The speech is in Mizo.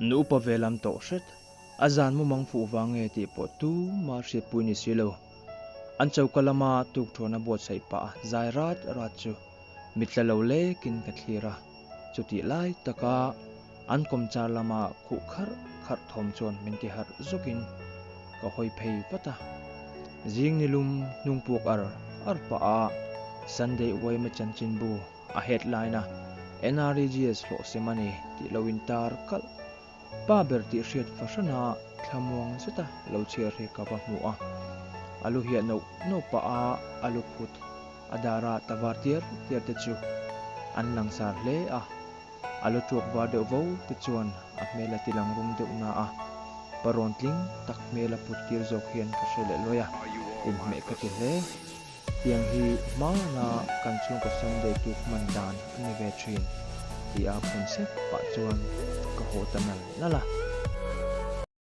Nu upa ve lam tawh hret, a zan mumang fuh vang nge tih pawh tumah hriatpui ni si lo. An choka lama tukthuan a buatsaih pah a zai rat rat chu mitla lo lekin ka thlir a, chutih lai taka an kawmchar lama khuh kharh kharh thawm chuan min ti harh zawkin ka hawi phei vat a. Zing nilum hnung puak ar ar pah a Sunday uaima chanchinbu a headline a NREGS hlawh sem a ni tih lo in tar kalh. Pa ber tih hriat fahrana thlamuang zeta lo chhiar hi ka va hmu a. A lu hiah noh noh pah a a lu phut a dara ta var tiar tiar te chu an langsar hle a. A lu tuak var deuh vo te chuan a hmel a ti lang rum deuh na a, parawn tling tak hmel a put tir zawk hian ka hre leh luai a, inhmeh ka ti hle. Tiang hi hmana kan chhungkaw Sunday tuk hman dan a ni ve thin, ti a phun sep pah chuan ka haw ta nal nal a.